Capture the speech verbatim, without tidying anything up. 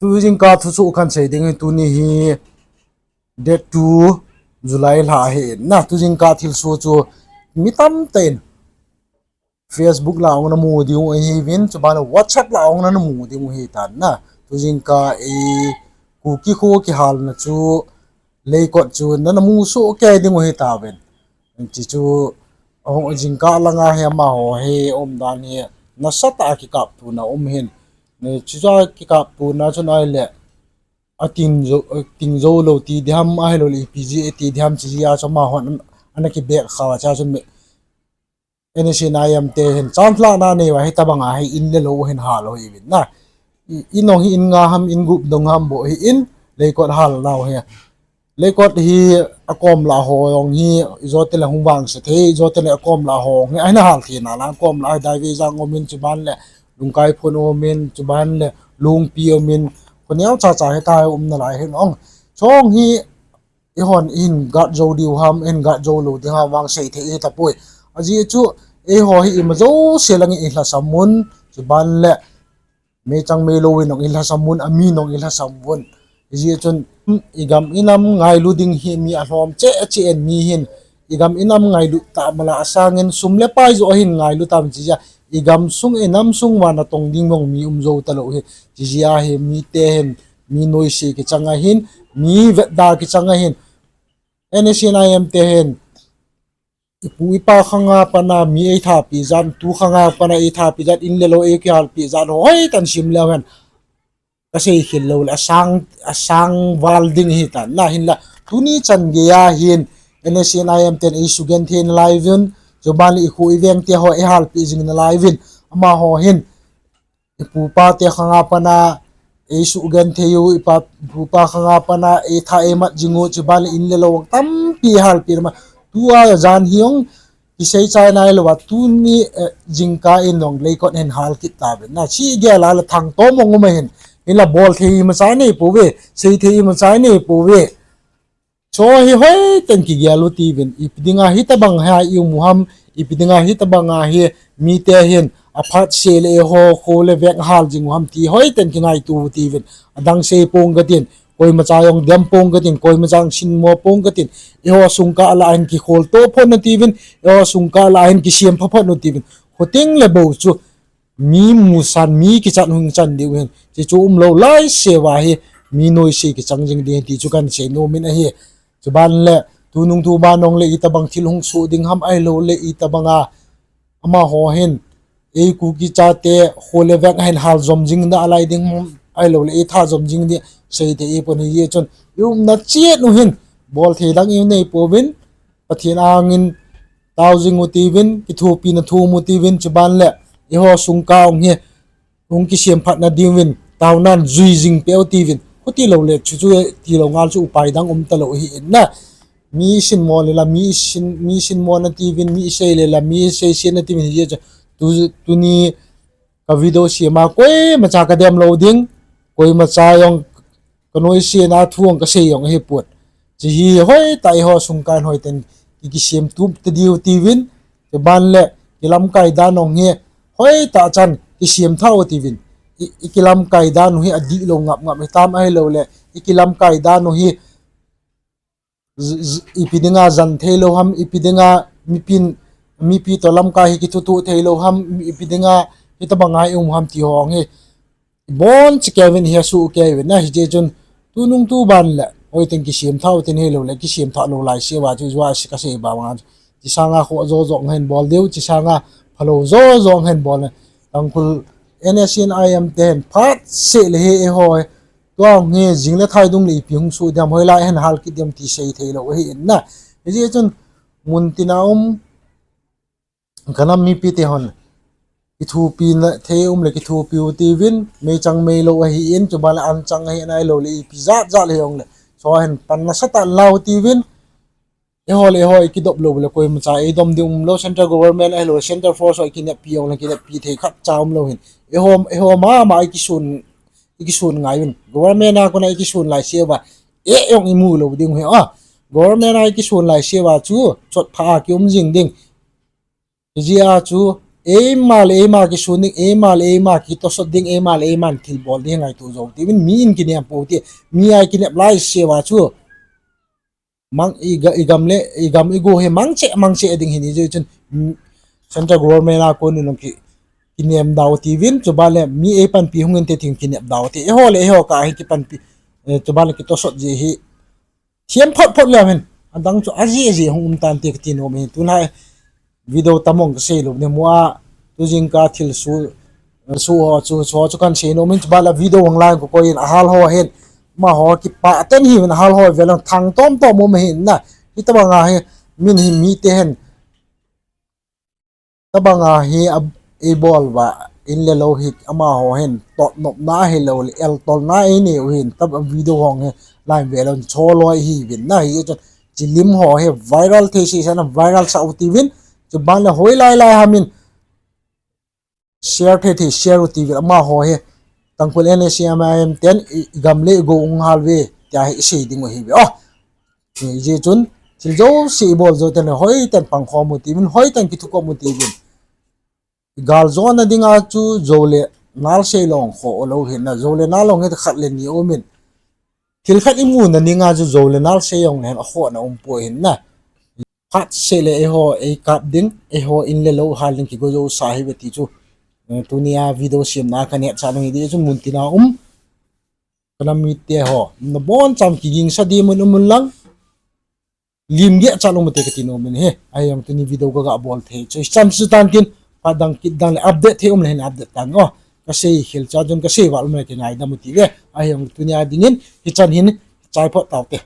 Tu jingkah thusoh kahin sei ding hi tuni hi date two July lha ahi in na, tu jingkah thilsoh chu mi tamtah in Facebook lah a hung namu diu ahiuvin, chuban WhatsApp lah a hung namu diu ahitan na. Tu jingkah i Kuki kho kihalna chu Leikot chu nana mu soh kei diu ahitauvin. Chuchu ahung jingkah langa hi amaho hi umdan hi nasatah a kikaptona um hin. Chuchu kikaptona chun ahile ating jou, ating jou lou ti diham ahilouleh ipi jeh a ti diham chuche jeh a chu amahon ana kibek khah a chu mi NSCN IM te hin chance lahna anei uva hitabanga hi in le lou hin hal u ahiuvin na. In jong hi in nga ham, in gup dong ham bou hi in, Leikot halnau hi. Leikot hi akom lah ho jong hi, ijo tile hung vangse thei, ijo tile akom lah ho jong hi ahin hal thei nalai, akom lah hi Daivejang umin, chuban le Lungkaiphun umin, chuban le Lungpi umin, kho neocha cha hitia um nalai hin ong. Chong hi eihon ihin guard jou diu ham, ihin guard jou lou ding ham vang sei thei ahitapoi. Ajeh chu eiho hi ima jouse langin ilhasam un, chuban le meichang meilou in jong ilhasam un, amin jong ilhasam un. Hijeh chun igam inam ngailu ding hi mi alhom cheh cheh in mi hin igam inam ngailu tah mala asangin sum le pai joh ahin ngailu tam chuche jeh a igam sung inam sung uva natong ding jong mi um jou talou hi. Chuche jeh a hi mite hin mi noise kichang ahin, mi vetda kichang ahin, NSCN IM te hin ipu ipa khanga pana mi eithapi jat, tu khanga pana eithapi jat, in le lou eikihalpi jat ho hoitah in sim leu hen kasei khel loule asang, asang val ding ahitan na. Hinla tuni chan geiya hin NSCN IM ten eisugenthei nalai uvin, chuban le ikho iveng te ho eihalpi jing nalai uvin, amaho hin ipu ipa te khanga pana eisugenthei u, ipa, ipu ipa khanga pana eitha eimat jing u, chuban le in le lou tampi eihalpi lama, tua jan hi jong kisei chai nailouva tuni jingkah in jong Leikot hin hal kit tauvin na. Chuche gel a le thangtom jong um ahin, hinla bolthei imacha nei pouve, seithei imacha nei pouve. Chu hi hoitah in kigel u tiuvin, ipi dinga hitabang hi ium u ham, ipi dinga hitabanga hi mite hin aphat seh le eiho kho le veng hal jing u ham ti hoitah in kingaito u tiuvin. Adang sei pong katin, koimacha jong dem pong katin, koimacha jong sinmo pong katin, eiho sungkah lah a hin kikholto phot u tiuvin, eiho sungkah lah a hin kisem pha phot u tiuvin. Khoteng le bou chu mi musan, mi kichat hung chan diu hin, chuchu umlou laiseuva hi mi noise kichang jing ding ti chu kahin sei nomin ahi. Chuban le tunung tuban jong le itabang thil hung soh ding ham ahiloule itabanga amaho hin ei Kuki chate kho le veng ahin hal jom jing nalai ding ham ahiloule eitha jom jing ding seithei ahipon, hijeh chun iumna chet u hin bolthei dang inei pouvin, Pathen angin tao jing u tiuvin, kithopina thum u tiuvin, chuban le eiho sungkah jong hi hung kisem phatna diuvin taonan jui jing peh u tiuvin. Khutiloule chuchu tilou ngal chu upai dang um talou ahi in na. Mi sinmo le la, mi sin, mi sinmo na tiuvin, mi sei le la, mi seiset na tiuvin, hijeh chu tu, tuni ka video sema koimacha kadem lou ding, koimacha jong kanoise na thu jong kasei jong ahipon. Chuche hi hoitah eiho sungkah in hoitah in ki, kisem tup ta diu tiuvin, chuban le kilamkai dan jong hi hoitah chan kisem thah u tiuvin. I, ikilamkai dan u hi adihlou ngap ngap hitam ahiloule ikilamkai dan u hi ipi dinga jan theilou ham, ipi dinga mipin, mipi toh lamkai hi kithutuh theilou ham, ipi dinga hitabanga ium ham ti ho jong hi iboncheuvin ihesohkei uvin na. Hijeh chun tunung tuban le hoitah in kisem thah u tin, ahiloule kisem thah lou laiseuva chu ijua kasei banga chu, chusanga khoh jo jo ahin bol diu, chusanga phalou jo jo ahin bol. Tangkhul NSCN IM te hin phat seh le hi eiho hi tua hi jing le thai dung le ipi hung soh ding ham, hoilai ahin hal kit ding ham ti sei theilou ahi in na. Hijeh chun muntina um kanam mipite hon kithopina thei um le kithopi u tiuvin, meichang meilou ahin, chuban le anchang ahin, ahiloule ipi jat jat le hijongle chu hin pan nasatah in lau tiuvin. Eiho le eiho ikidop loule koimacha eidom ding umlou, central government ahiloule central force ho ikineppi jongle kineppi thei khatcha umlou hin, eiho, eiho mama ikisun, ikisun ngai uvin. Government a kona ikisun laiseuva eh jong imu lou ding u hi a, government a ikisun laiseuva chu chotpha a kium jing ding. Hijeh a chu Eima le eima kisun ding, eima le eima kitosot ding, eima le eima thilbol ding ngaito jou tiuvin, mi in kinem pou ti, mi a kinep lai seuva chu. Mang, i ga-, i gam le, i gam i go hi mangcheh, mangcheh ding hin ijeh chun, mm, central government a kon in ki, kinem dau tiuvin, chuban le mi eipanpi hung inte tin kinep dau ti. Eiho le eiho kah hi kipanpi, eh, chuban le kitosot ji hi. Thiam phot phot le hin. Adang chu aji aji hung um tante kati nom hin. Tulai video tamong kasei lou ne mua, tujingkah thilsoh, soh ho chu, soh chu kan sei nom hin, chuban le video hung lai ko koi in ahal ho hin. Amaho kipah ten hiuvin, ahal ho velang thang tom tom um hin na. Hitobang a hi, min hi mite hin. Tobang a hi a, eibol uva, in le lou hi amaho hin, totnopna hilou le, eltolna einei u hin, tobang video hung hi, lai velou in choloi hiuvin na, hichun, chi lim ho hi, viral thei sehseh na, viral sah u tiuvin, chuban le hoilai lai ham in, share thei thei share u tiuvin, amaho hi, Tangkhul N S C N M ten, i, i gam le i go hung hal uve, tia hi isei ding u hiuve. Oh! Hijeh chun, thil jouse ibol jou teng le, hoiten pangkhom u tiuvin, hoiten kithukhom u tiuvin. Galjona dinga chu jou le nal sei lou kho lou hin na, jou le nal lou hi khat le ni um in. Thil khat imuna dinga chu jou le nal sei jong le hin akhohna umpoi hin na. Phat seh le eiho eikap ding, eiho in le lou hal ding kigo jousa hiuve ti chu. Eh, tunia video semna kanehchat u hi di chu mun tina um. Kanam mite ho, nabonchauvin kigingsa dimun umun lang. Lim geh chat um ute kati nom in hi. Ahijong tuni video kaga bol thei chu hichan chu tan tin, phat dang kit dang le update thei um le hin update tan o. Kasei khel cha chun kasei val um le kingaidam u tiuve. Ahijong tunia dingin hichan hin chai phot taute.